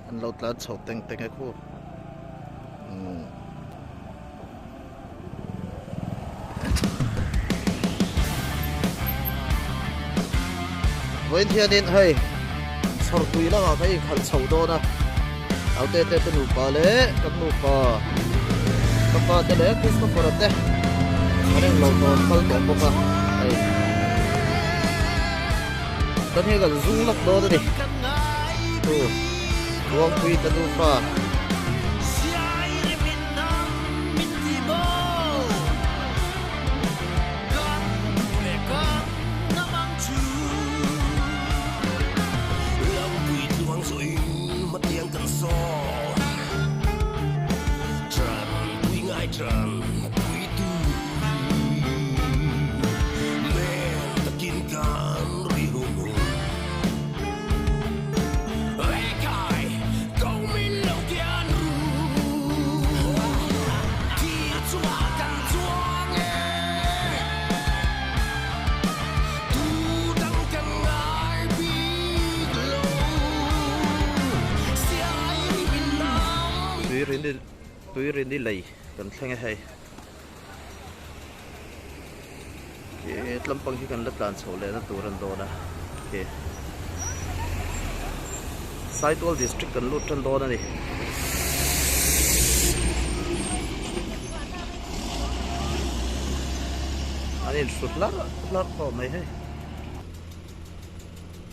An lo tlan chho teng teng e khu. Vawiin hianin hei chhawrtui lamah kan inkhalh chho dawn a, Aute te te nupa leh kan nupa ka pa te leh Christopher-a te an englo tawn kal tawh bawk a hei kan hi kan zung lawk dawn a ni chu Buangpui te nufa. Tuirini lei kan thleng e hei. Khi tlampang hi kan la tlan chhoh lehna tur an dawn a khi Saitual district kan lut tan dawn a ni. An inhrut hlarh hlarh tawh mai hei.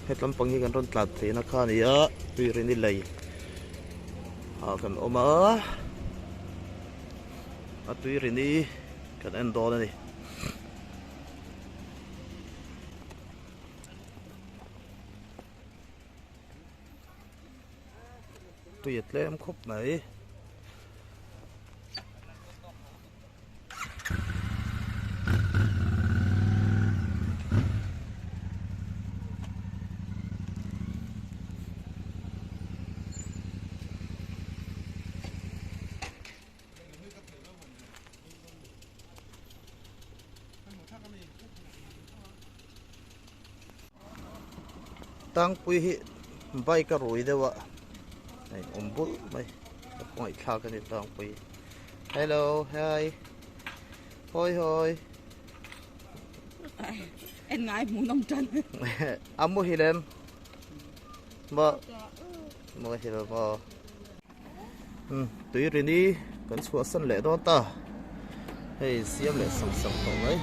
He tlampang hi kan rawn tlan theihna kha a ni a, tuirini lei ah kan awm a. A tuirini kan en dawn a ni. Tui a tlem khawp mai. Tangpui hi bike a rui deuh a hei awm bul mai ka ngaihthlak a ni tangpui hello hi hawi hawi en ngai hmuh nawm tan a muhil em maw muhil maw. Tui rini kan chhuahsan leh dawn ta hei siam leh sang sang tawh mai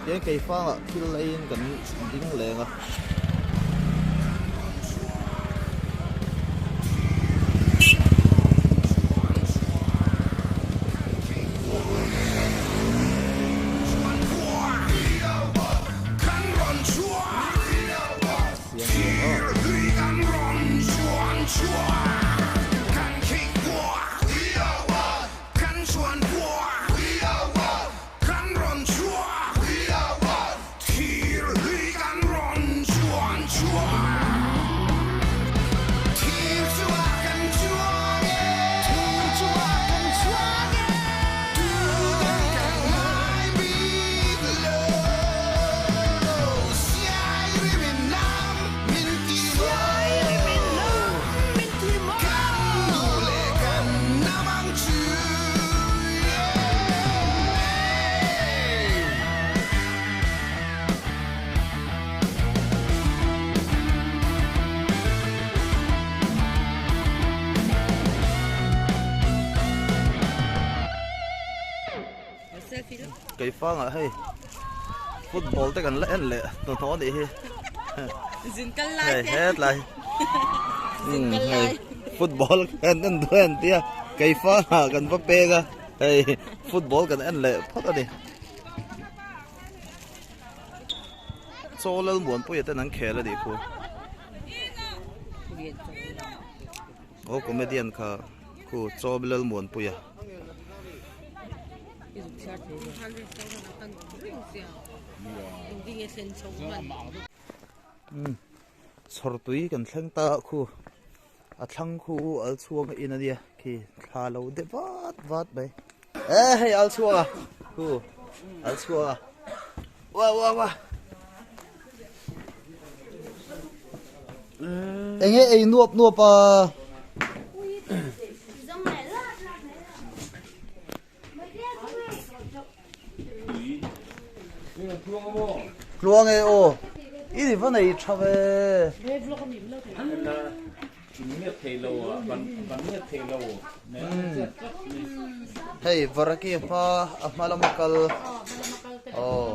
tiang keifangah thil eiin kan ding leng a. Keifangah hei football te kan la en leh hnuhnawh a nih hi zin kal lai te hetlai hei football kan en duh en tia keifangah kan va peng a hei football kan en leh phawt a ni chaw Lalmuanpuia ten an khel a nih khu aw comedian kha khu chaw Lalmuanpuia. Chhawrtui kan thleng ta a khu a thlang khu al chhuang a in a nia khi thla lo de vat vat mai e hei al chhuang a khu al chhuang a wa wa wa. Enge ei nuap nuap a. Tluang e aw i ni va nei tha ve. Hei varaki a hma a hma lama kal aw.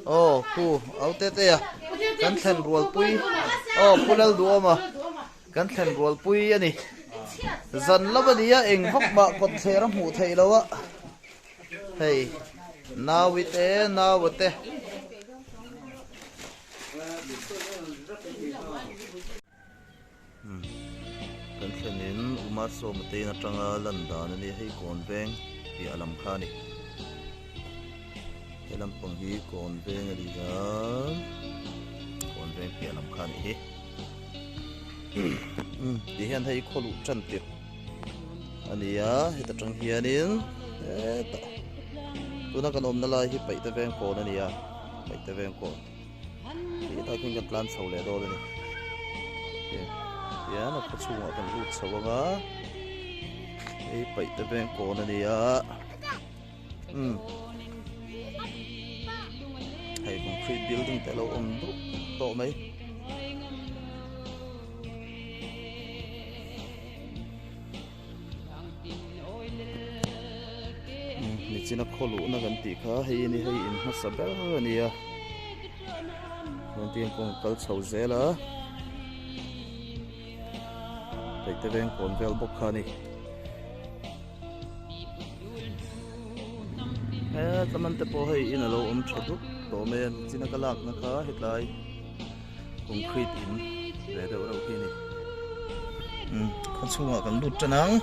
Aw khu au te te a kan thlen rual pui aw Pu Lalduhawma kan thlen rual pui a ni zan lam a ni a eng vak mah kawt thler a hmuh theih loh a hei naui te naua te. Kan thlenin Uma Sawma te in atanga lan dan a nia hei kawn veng piah lam kha a ni. He lampang hi kawn veng a ni a, kawn veng piah lam kha a nih hi. Ti hian hei khaw luh tan tirh a ni a, heta tang hianin hetah tuna kan awmna lai hi Paihte veng kawn a ni a, Paihte veng kawn. Hetah khian kan tlan chho leh dawn a ni. Tihian a khaw chhungah kan lut chho ang a, hei Paihte veng kawn a ni a, umm hei concrete building te a lo awm dup tawh mai. Nichina khaw luhna kan tih kha hei a ni hei in hmasa ber a ni a chuan tiang kawng a kal chho zel a peihte veng kawn vel bawk kha a ni he tlaman te pawh hei in a lo awm tha dup tawh mai a nichina ka lakna kha hetlai. Concrete in ve deuh reuh hi a ni. Umm khaw chhungah kan lut tan ang.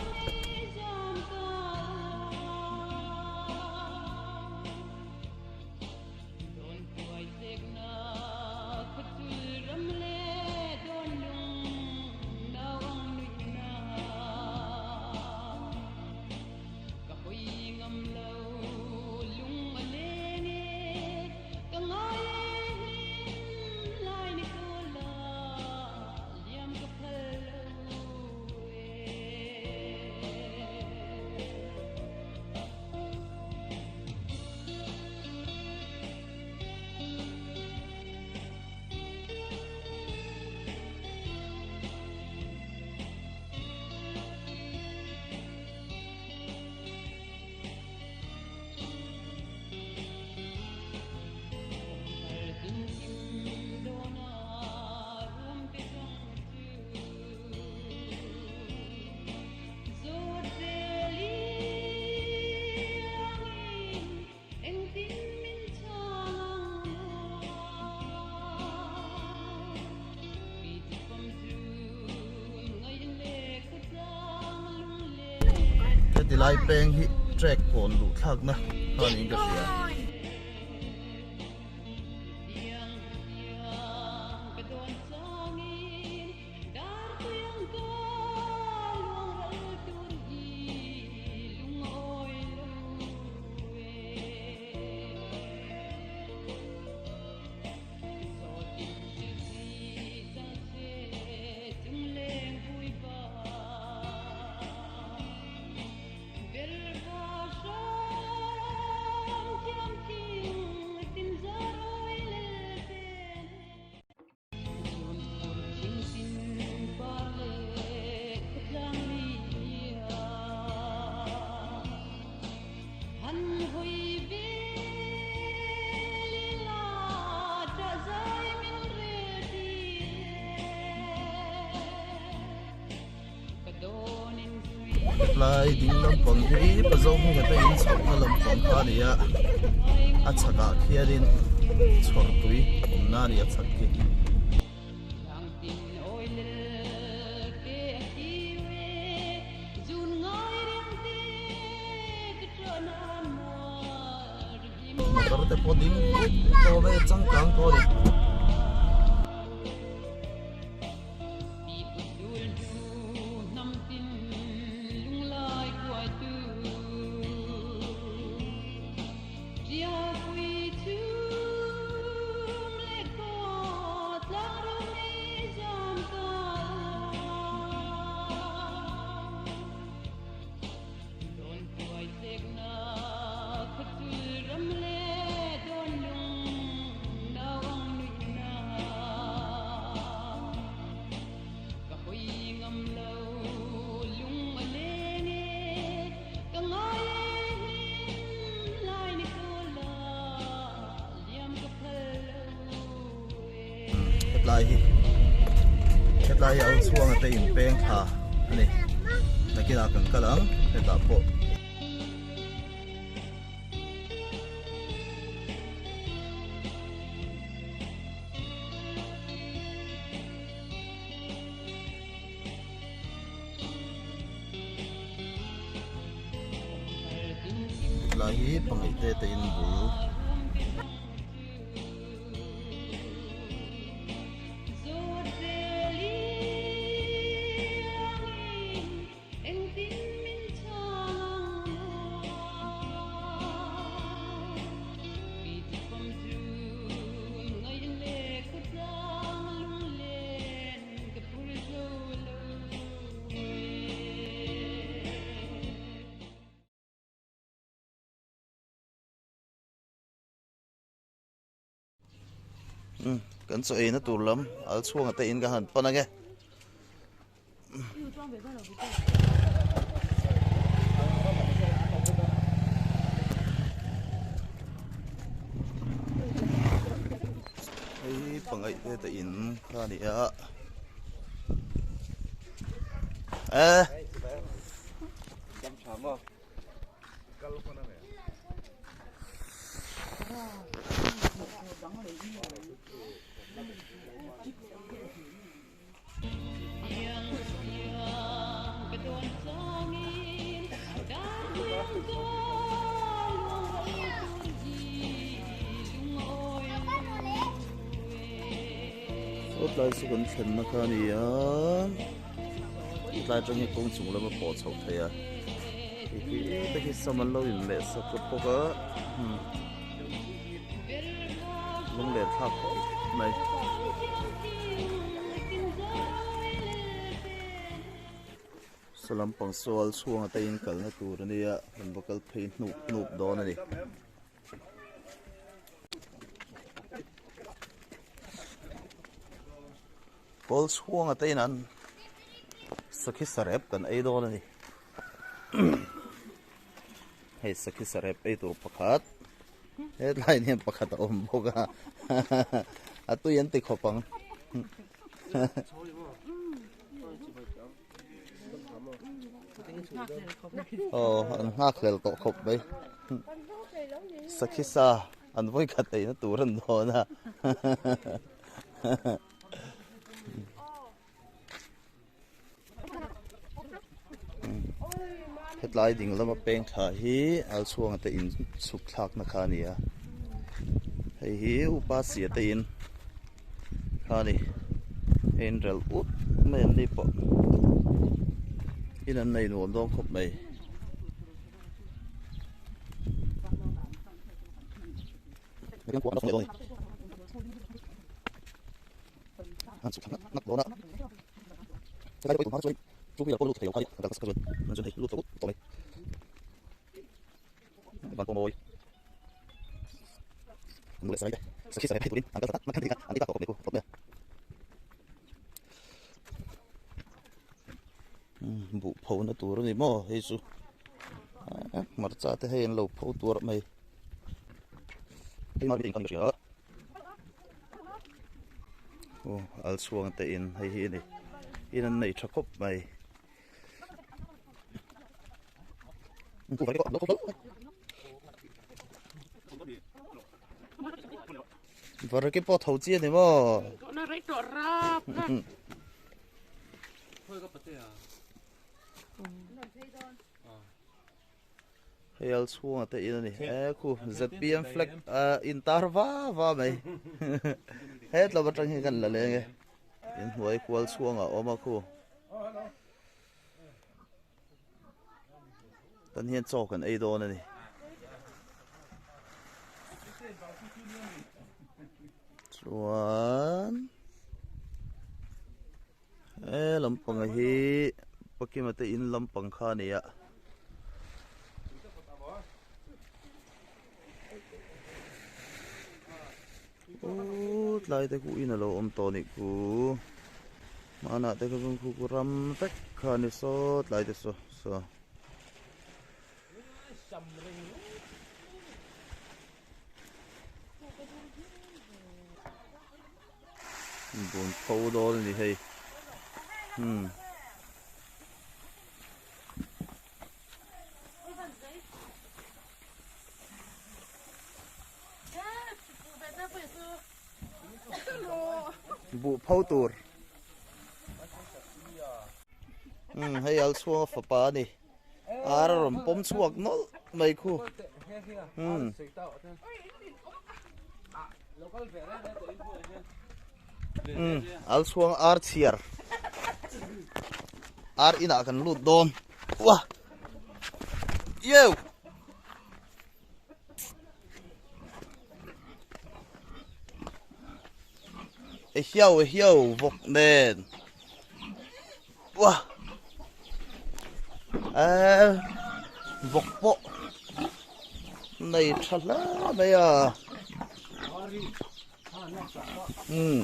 Heti lai peng hi track kawn luh thlakna kha niin ka hria. Hetlai ding lampang hi Pazo hmunga te in chhohna lampang kha a ni a, a chhakah khianin chhawrtui awmna a ni a chhak khi. Motor te pawh ding tawh mai a changkang tawh a ni. Hetlai hi hetlai hi au chhuanga te in peng thla a ni. Nakinah kan kal ang hetah pawh. Hetlai hi pahnih te te in bul. Kan chaw eina tur lam al chhuanga te in ka han pan ange. Hei hi pangaih te te in kha a ni a. Eh. Tlai chu kan thlenna kha a ni a tlai atang hian kawng chung lama pawh chhoh theih a hei hi te hi sam an lo inleh sak ta bawk a lunglen thlak khawp mai. Saw lampang sawl chhunga te in kalna tur a nia kan va kal phei hnup hnup dawn a ni. Kawl chhunga te in an sakhi sarep kan ei dawn a ni. Hei sakhi sarep ei tur pakhat hetlai hian pakhat a awm bawk a a tui an ti khawp ang. Aw an nghak hlel tawh khawp mai sakhi sa an vawi khat eina tur an dawn a. Hetlai ding lama peng thla hi Alchhuanga te in chhuk thlakna kha a ni a, hei hi Upa Sia te in kha a ni, hei in rel ut mai an ni pawh in an nei nuam dawn khawp mai. Buh pho na tur a ni maw hei chu hmarcha te hei an lo pho tuar mai. Aw al chhuang te in hei hi a ni in an nei tha khawp mai. Varaki pawh tho chi a ni maw? Hei al chhunga te in a ni e khu zpm flag in tar va va mai hetlawm atang hian kan la leng e inhnuai kual chhuangah a awm a khu tan hian chaw kan ei dawn a ni. Chuan he lampang hi Pakima te in lampang kha a ni a. Aw tlai te khu in a lo awm tawh anih khu hmanah te kha chuan khu khu ram vek kha a ni saw tlai te saw saw. Bun pho dawn a ni hei umm. Buh pho tur umm hei al chhuanga fapa a ni ar a rawn pawm chhuak nawlh mai khu umm. Umm al chhuang ar chhiar ar inah kan lut dawn uah yeu. E hiau e hiau vawk nen uah eh vawk pawh nei tha hle mai a umm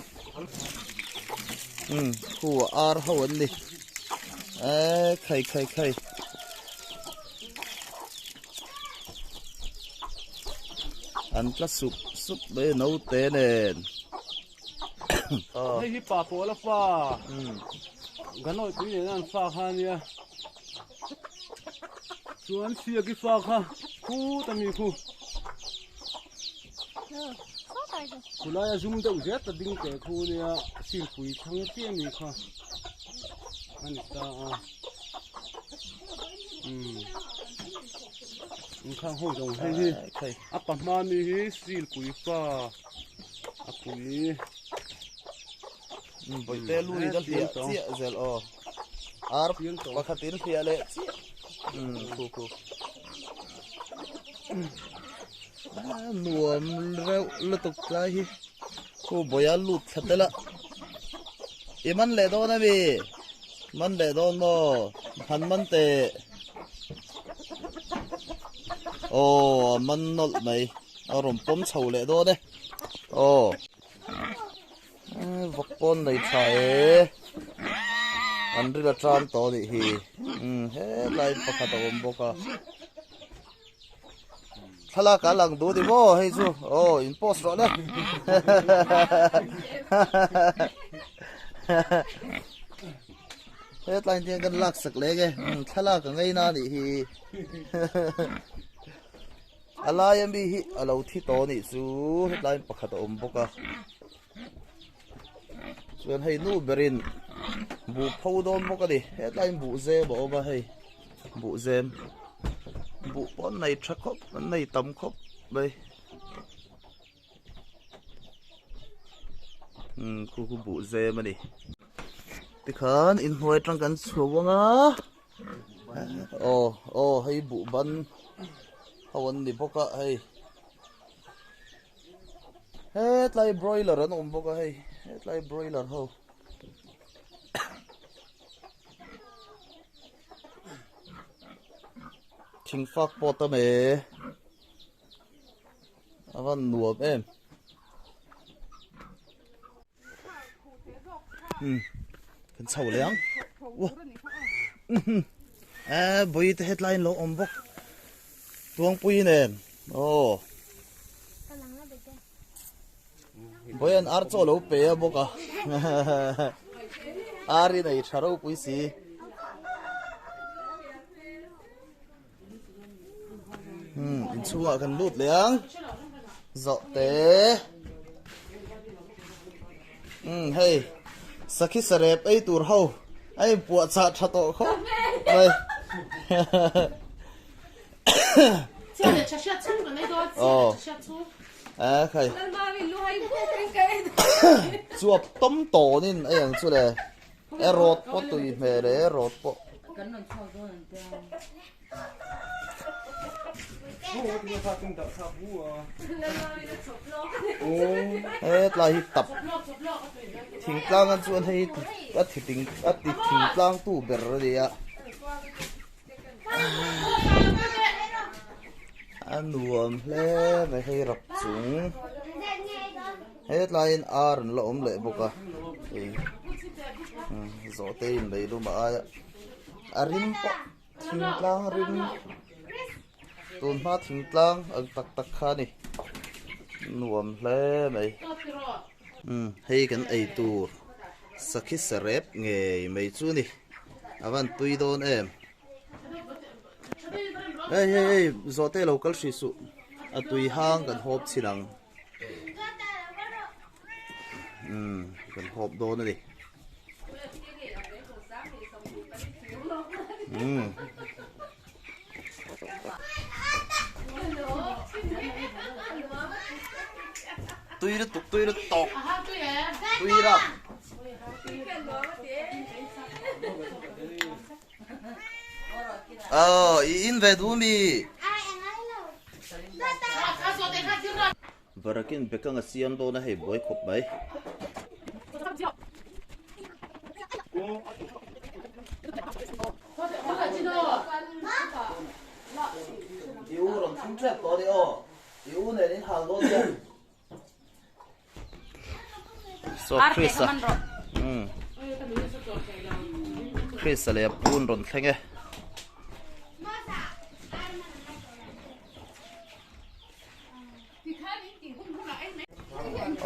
umm khu ar ho an ni eh khai khai khai. An tla sup sup mai a naute nen. Hei hi pa pawl a fa. Ganawi pui nena an fa kha ania. Chuan siaki fa kha khut a mi khu. Khulai a zum deuh zet a ding teh khu ania sirpui thang chiah a mi kha a ni ta a. Umm inkhang ho zawng hei hi a pa hma mi hi silpui fa a pui bawihte lui da hliah chiah zel aw ar pakhat in hliah leh chiah umm khu khu nuam reuh lutuk tlai hi khu bawia lut thla tel a i man leh dawn ami. Man leh dawn maw? Han man teh. Aw a man nawlh mai. A rawn pawm chho leh dawn e. Aw. Vawk pawn nei tha e. An ril atan tawh anih hi. Umm helai pakhat a awm bawk a. Thlalak a lang duh ni maw hei chu aw in post rawh le hetlai hian kan lak sak leh nge thlalak a ngei na nih hi a lai ami hi a lo thi tawh nih chu hetlai pakhat a awm bawk a chuan hei nu berin buh pho dawn bawk a ni hetlai buh zem a awm a hei buh zem buh pawh an nei tha khawp an nei tam khawp mai umm khu khu buh zem a ni tikhan inhnuai atang kan chho ang a aw aw hei buh ban ho an ni bawk a hei. Hetlai broiler an awm bawk a hei hetlai broiler ho thingfak pawh tam e a van nuam em um kan chho leh ang ua eh bawi te hetlai in lo awm bawk tuangpui nen aw bawi an ar chaw lo pe a bawk a ar in ei tha ropui si. Hmm, inchhungah kan lut leh ang. Zawh te. Hmm, hei. Sakhi sarep ei tur ho. A in puah chah tha tawh khawp mai. Oh. A khai. Chuap tom tawnin a yang chu le. E rawt pawh tui hmel e rawt pawh. Hetlai hi tap thingtlang an chuan hei a thi ting a ti thingtlang tu ber a ni a. A nuam hle mai hei rap chung. Hetlaiin ar an la awm leh bawk a hei zawhte in lei lum a aia a rim pawh thingtlang rim tun hma thingtlang ang tak tak kha a ni nuam hle mai. Umm hei kan ei tur sakhi sarep ngei mai chu ni a van tui dawn em hei hei hei zawhte lo kal hrih suh a tui hang kan hawp chhin ang umm kan hawp dawn a ni umm. Tui lutuk tui lutuk tui la ờ i in ve du mi Varakin bekang a siam dawn a hei buai khawp mai. I u rawn thleng tep tawh a ni aw. I u nen in hal dawn nia. So Chris a. Chris a leh a pu an rawn thleng e.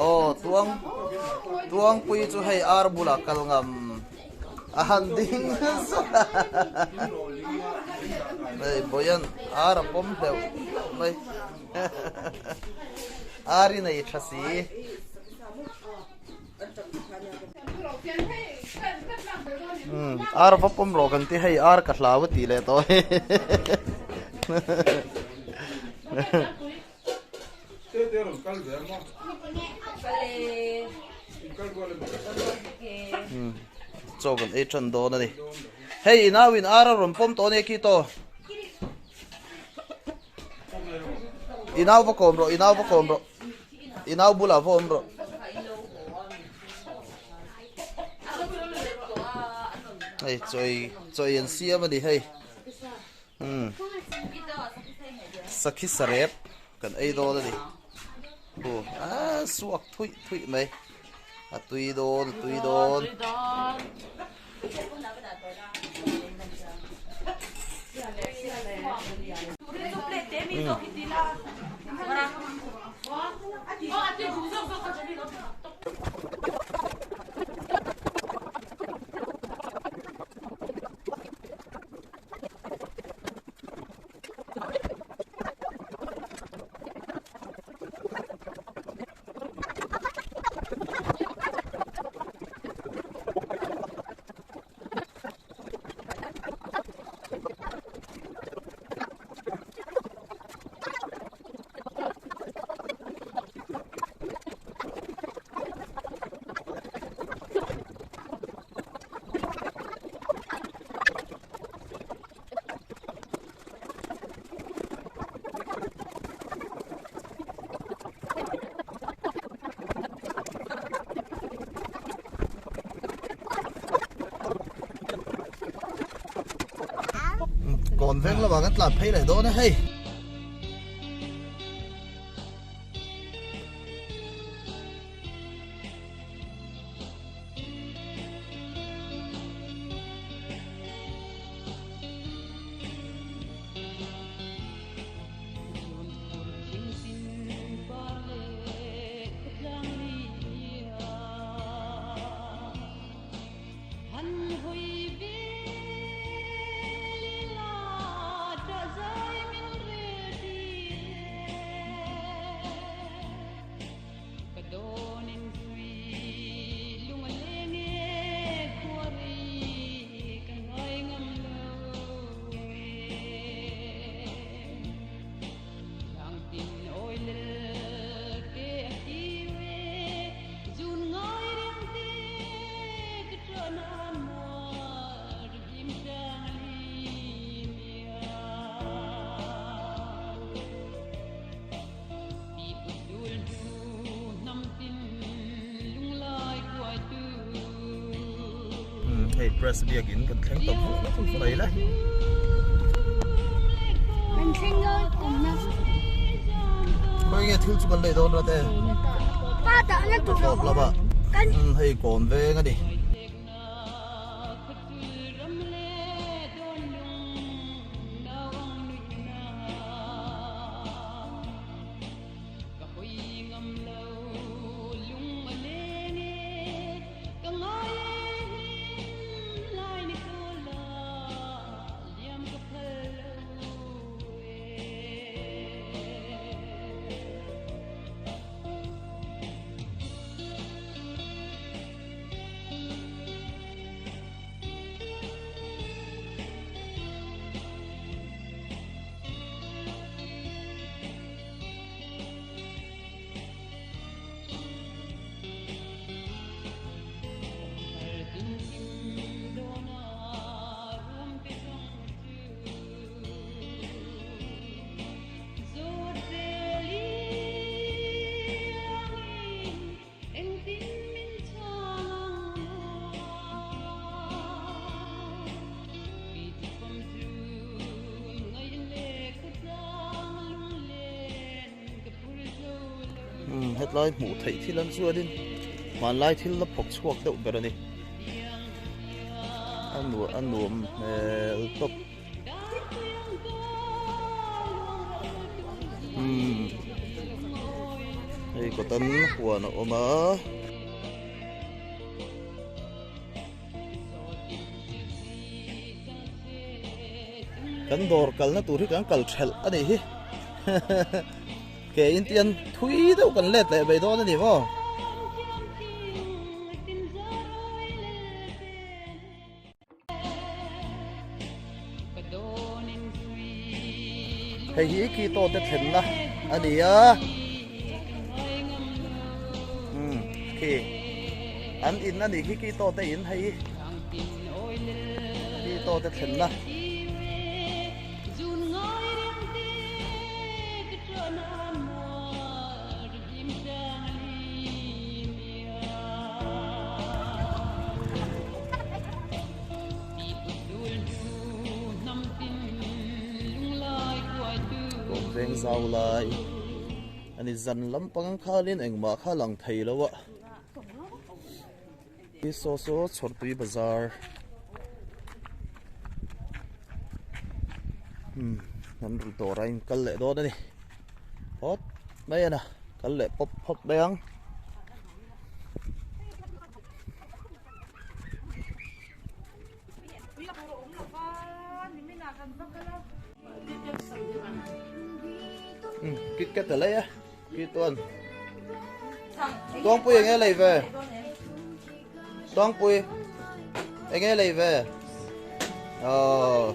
Aw tuang tuangpui chu hei ar bulah kal ngam a han ding nasa hei bawian ar a pawm hleuh mai ar i nei tha si. Ar va pawm rawh kan ti hei ar ka hlau a tih leh tawh Chaw kan ei tan dawn a ni. Hei i nau in ar a rawn pawm tawh a nia khi tawh. I nau va kawm rawh, i nau va kawm rawh. I nau bulah va awm rawh. Hei chawi chawi an siam a ni hei. Umm sakhi sarep kan ei dawn a ni. Hu a suak thuih thuih mai. A tui dawn a tui dawn. Kawn veng lamah kan tlan phei leh dawn a hei. Hei press biakin kan thleng ta vuk mai le. Kan thleng dawn awmna. Khawi nge thil chu kan lei dawn rat e. Pa dahna tur a awm. Kan hei kawn veng a ni. Umm hetlai hmuh theih thil an chuanin hmanlai thil la phawk chhuak deuh ber a ni. A nuam a nuam hmel tawp. Umm hei kawtan huan a awm a. Kan dawr kalna tur hi kan kal thelh a nih hi ke in tian thui deuh kan let leh mai dawn a ni maw. Hei hi Quito te thlenna a ni a umm khi an in a nih khi Quito te in hei hi Quito te thlenna. Veng zau lai ani zan lampang khalin engmah kha lang thei lo a saw saw chhawrtui bazar umm an rawn dawr a in kal leh dawn a ni phawt mai a na kal leh pawp phawt mai ang. Kit kat a lei a kit tuan tuangpui enge lei ve tuangpui enge lei ve oh